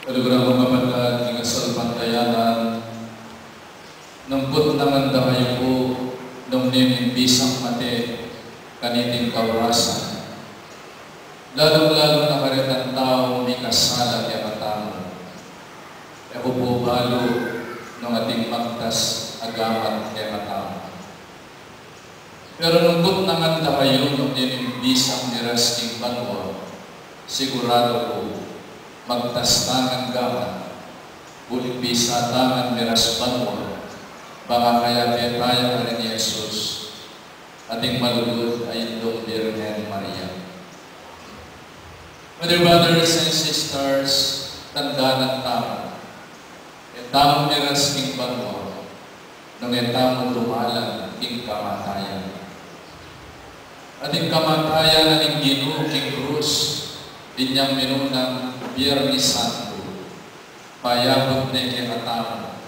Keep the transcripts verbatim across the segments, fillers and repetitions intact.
Kaluguran kung kapatad king kasalpantayanan, nung putnangan da kayu pu nung neming bisang mate kaniting kaurasan, lalung-lalu na karetang taung mikasala kekatamu. E ku pu balu nung ating magtas a gamat kekatamu. Pero nung putnangan da kayu nung neming bisang miras king banua, siguradu ku magtas tangan gamat, uling bisa tangan miras banua, bang akayabe taya karin Jesus, ating malugud a Indung Birhen Maria. My dear brothers and sisters, tandanan tamu, e tamu miras king banua nung e tamu dumalan king kamatayan. Ating kamatayan a ning Ginu king krus, inyang minunang Biernes Santo, payabut ne kekatamu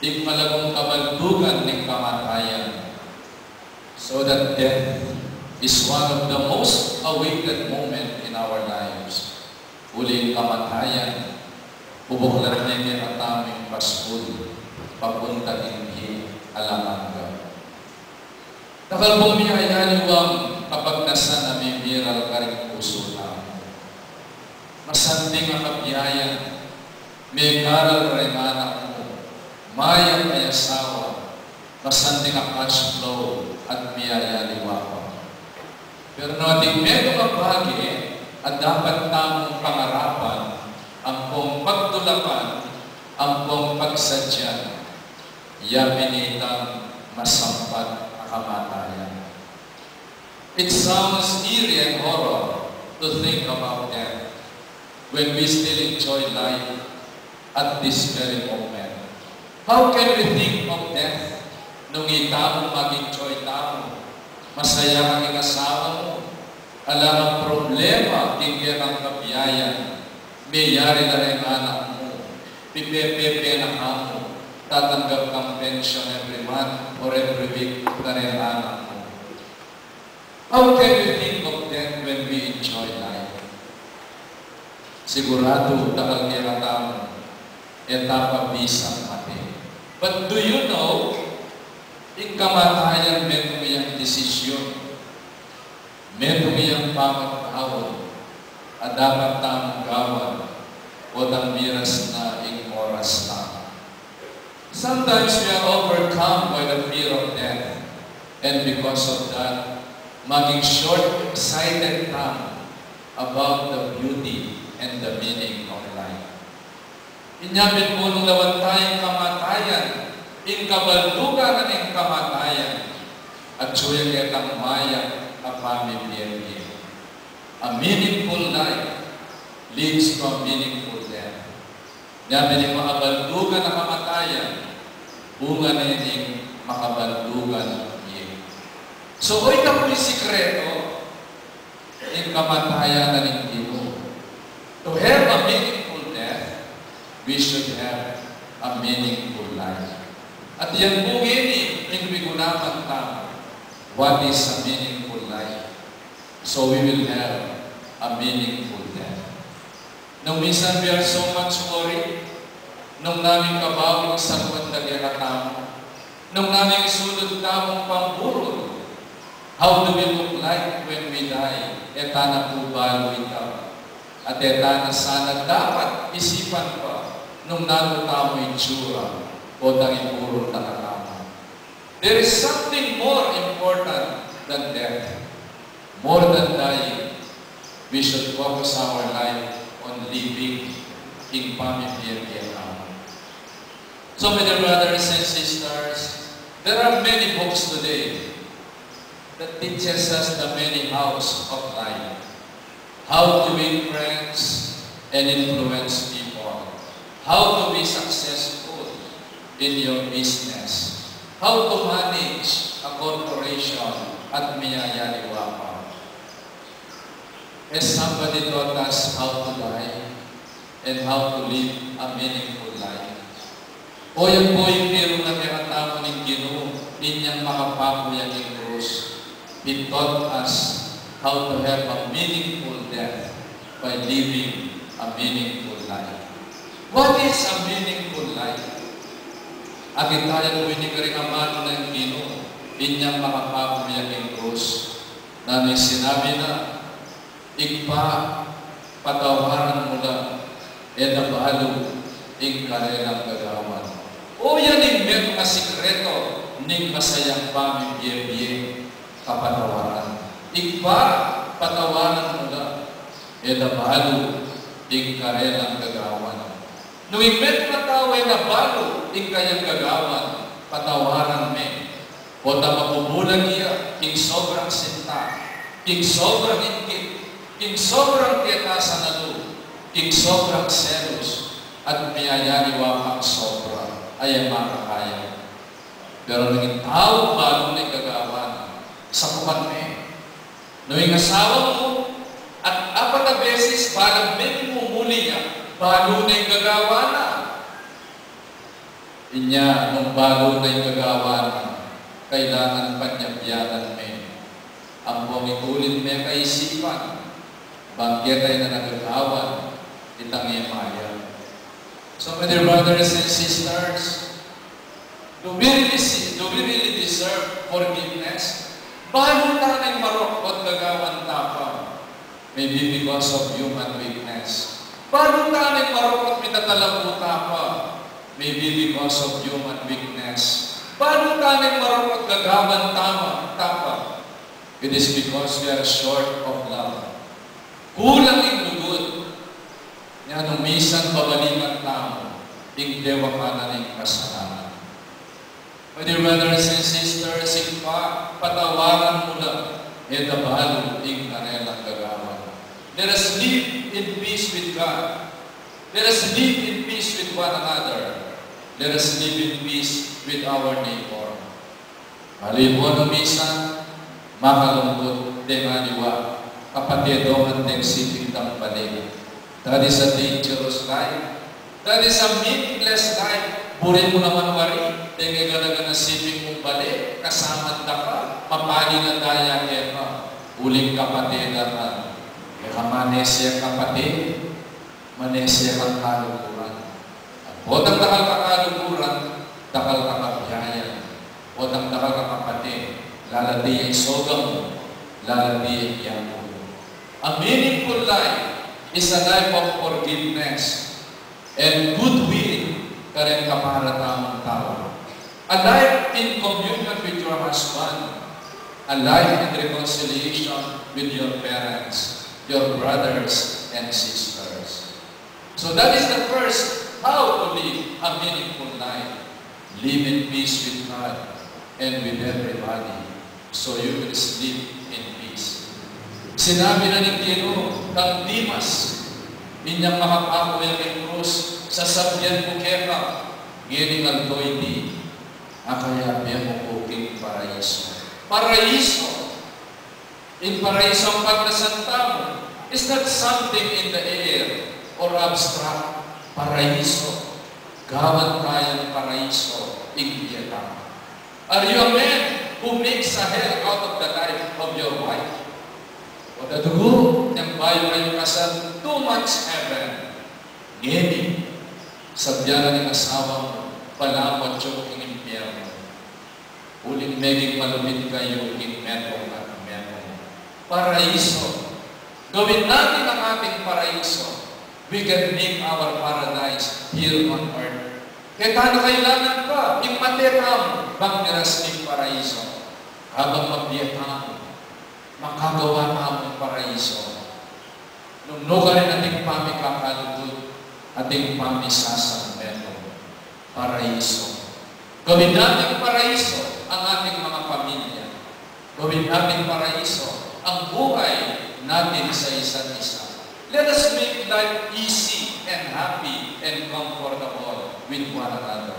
ing malagung kabaldugan ning kamatayan, so that death is one of the most awaited moment in our lives. Uling kamatayan, bubuklat ne kekatamu ing paskul papunta king bie alang angga. Dakal pung miyayaliwang kapagnasan a mimiral karing pusu tamu. Masanting a kabiayan, megaral reng anak mu, mayap a asawa, masanting a cash flow, at miyayaliwa pa. Pero nung ating metung a bage a dapat tamung pangarapan, ampong pagtulakan, ampong pagsadyan, ya pin itang masampat a kamatayan. It sounds eerie and horror to think about death when we still enjoy life at this very moment. How can we think of death nung itamu mag-enjoy tamu, masaya ka king asawa mu, ala kang problema king kekang kabiayan, meyari la reng anak mu, pipepe na ka mu, tatanggap kang pension every month or every week na reng anak mu? How can we think of death when we enjoy life? Siguradu, dakal kekatamu, e ta pa bisang mate. But do you know, ing kamatayan metung yang desisyun, metung yang pamagbaul a dapat tamung gawan, potang miras na ing oras tamu. Sometimes we are overcome by the fear of death, and because of that, maging short-sighted tamu about the beauty and the meaning of life. Inya pin pu nung lawan taya ing kamatayan, ing kabaldugan na ning kamatayan, atyu ya ketang mayap a pamibie-bie. A meaningful life leads to a meaningful death. Inya pin ing makabaldugan a kamatayan, bunga ne ning makabaldugan a bie. So, oyna pu ing sikretu ning kamatayan a ning Ginu. To have a meaningful death, we should have a meaningful life. At yan pu ngeni ing migunaman tamu, what is a meaningful life? So we will have a meaningful death. Nung minsan we are so much worried, nung naming kabawi ing saluan da kekatamu, nung naming isulud tamung pamburul, how do we look like when we die? E ta na pu balu ita. At e ta na sana dapat isipan pa nung nanu tamung itsura, potang iburul na katamu. There is something more important than death. More than dying, we should focus our life on living king pamibie-bie tamu. So, my dear brothers and sisters, there are many books today that teaches us the many hows of life. How to win friends and influence people. How to be successful in your business. How to manage a corporation at miyayaliwa pa. Has somebody taught us how to die and how to live a meaningful life? O yan pu ing tiru na kekatamu ning Ginu, inyang makapaku ya king krus. He taught us how to have a meaningful death by living a meaningful life. What is a meaningful life? Akit taya pu ini karing amanu nang Ginu, inyang makapaku ya king krus, nanu ing sinabi na, "Ibpa, patawaran mu la, e da balu ing karelang gagawan." O, yan ing metung a sikreto ning masayang pamibie-bie, kapatawaran. "Ibpa, patawaran mu la, e da balu ing karelang gagawan." Nung ing metung a tau e na balu ing kayang gagawan, patawaran me. Potang mabubulag ya king sobrang sinta, king sobrang inggit, king sobrang ketasan a lub, king sobrang selos, at miyayari wa pang sobra a e makakaya. Pero nung ing tau balu na ing gagawan, sapukan me. Nung ing asawa mu, at apat a beses balang mimumuli ya, balu na ing gagawan na. Inya, nung balu na ing gagawan na, kailangan panyabyanan me. Ampong itulit me kaisipan, bang keta ing nagagawan, itang e maya. So, my dear brothers and sisters, do we really see, do we really deserve forgiveness? Balu ta neng marok ot gagawan ta pa. Maybe because of human weakness. Balu ta neng marok ot mitatalang ta pa. Maybe because of human weakness. Balu ta neng marok ot gagawan ta pa. It is because we are short of love. Kulang ing lugud. Nya nung misan babalikan tamu ing dewata na ning kasalanan. My dear brothers and sisters, Ibpa, patawaran mu la, e da balu ing karelang gagawan. Let us live in peace with God. Let us live in peace with one another. Let us live in peace with our neighbor. Balu pu, nung misan, makalungkut deng aliwa, kapatid, dongan deng siping dang bale. That is a dangerous life. That is a meaningless life. Buri mu naman wari deng e gana-gana siping mung bale, kasaman da ka, mapali na daya keka, uling kapatid da ka. E ka manese kapatid, manese kang kaluguran. Potang dakal ka kaluguran, dakal ka kabiayan. Potang dakal ka kapatid, lalati ya ing sogang mu, lalati ya ing yaku mu. A meaningful life is a life of forgiveness and goodwill kareng kapara tamung tau. A life in communion with your husband, a life in reconciliation with your parents, your brothers and sisters. So that is the first, how to live a meaningful life. Live in peace with God and with everybody, so you will sleep in peace. Sinabi na ning Ginu kang Demas, inyang makapaku ya king krus, sasabian ku keka, ngening aldo iti, akayabe mu ku king paraiso. Paraiso! Ing paraiso a pagnasan tamu is not something in the air or abstract. Paraiso. Gawan tayang paraiso ing bie tamu. Are you a man who makes a hell out of the life of your wife? O dadugu, nyang bayu kayu kasal, too much heaven. Ngeni, sabian na ning asawa mu, balamu atyu ka king impyernu. Uling meging malupit kayu king metung at metung. Paraiso. Gawin natin ang ating paraiso. We can make our paradise here on earth. Kaya tana kailangan pa, ing mate tamu, bang miras king paraiso. Habang mabie tamu, makagawa tamung paraiso. Nung nukarin ating pamikakalugud, ating pamisasanmetung, paraiso. Gawin nating paraiso ang ating mga pamilya. Gawin nating paraiso ang buhay natin sa isa't isa. Let us make life easy and happy and comfortable with one another.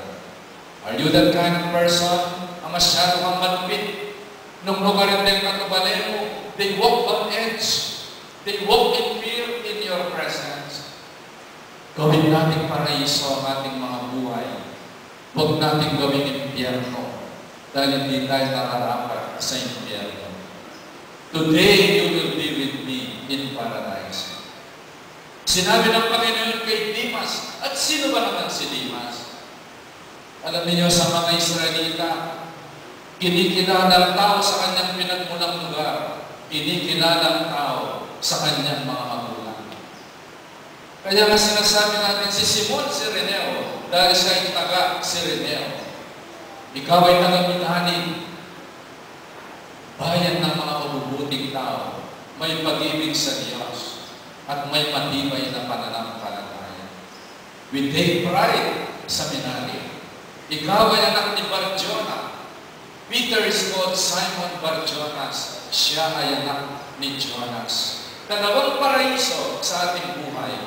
Are you that kind of person? Ang masyado kang malupit. Nung nukarin deng katubale mu, they walk on edge. They walk in fear in your presence. Gawin nating paraiso ang ating mga buhay. Huwag nating gawing impyerno dahil hindi tayo nararapat sa impyerno. Today, you will be with me in paradise. Sinabi ng Panginoon kay Dimas, at sino ba naman si Dimas? Alam niyo, sa mga Israelita, kinikilala ang tao sa kanyang pinagmulang lugar, kinikilala ang tao sa kanyang mga magulang. Kaya nga sinasabi natin si Simon Cireneo dahil siya ay taga Cireneo. Ikaw ay taga Minalin, bayan ng mga mabubuting tao, may pag-ibig sa Diyos, at may matibay na pananampalataya. We take pride sa Minalin. Ikaw ay anak ni Barjona. Peter is called Simon Barjonas. Siya ay anak ni Jonas. Dalawang paraiso sa ating buhay.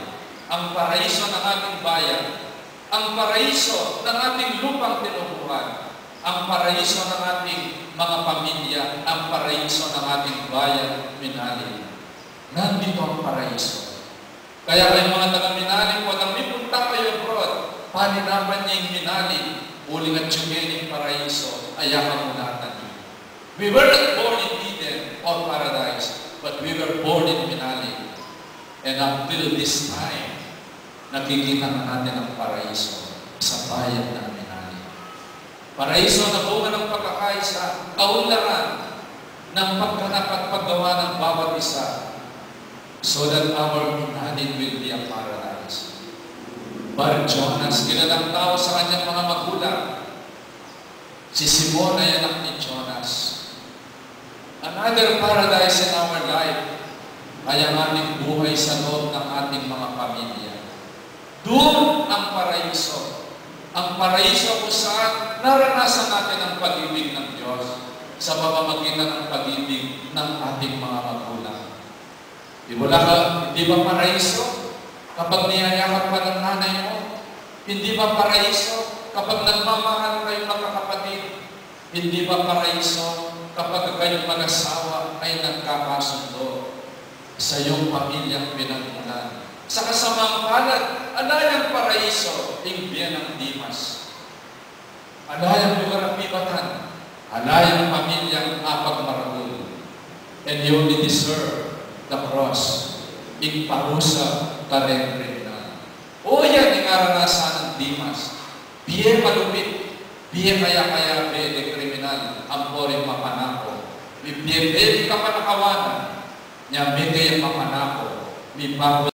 Ang paraiso ng ating bayan, ang paraiso ng ating lupang tinubuhan, ang paraiso ng ating mga pamilya, ang paraiso ng ating bayan, Minalin. Nandito ang paraiso. Kaya kayong mga taga Minalin, kung alam niyo punta kayo abroad, paninapan niyo yung Minalin, uling at yung paraiso, aya ka muna tani. We were not born in Eden or paradise, but we were born in Minalin. And until this time, nakikita na natin ang paraiso sa bayan ng Minalin. Paraiso na bunga ng pagkakaisa, kaunlaran ng pagganap at paggawa ng bawat isa, so that our Minalin will be a paradise. Bar Jonas, kilalang tao sa kanyang mga magulang. Si Simon ay anak ni Jonas. Another paradise in our life ay ang ating buhay sa loob ng ating mga pamilya. Doon ang paraiso. Ang paraiso kung saan naranasan natin ang pag-ibig ng Diyos sa pamamagitan ng pag-ibig ng ating mga magulang. Di wala ka, hindi ba paraiso kapag niyayakap ka ng nanay mo? Hindi ba paraiso kapag nagmamahal kayong magkakapatid? Hindi ba paraiso kapag kayong mag-asawa ay nagkakasundo sa iyong pamilyang pinagmulan? Sa kasamang palad, ala yang paraiso ing bie nang Dimas. Ala yang lugar a pibatan, ala yang pamilyang apagmaragul. And he only deserve the cross, ing parusa kareng kriminal. O yan ing aranasan nang Dimas. Bie malupit, bie kaya-kaya, bie de kriminal, ampo ring mapanako. Bie, bie kapanakawan, nya mete yang mapanako, miparu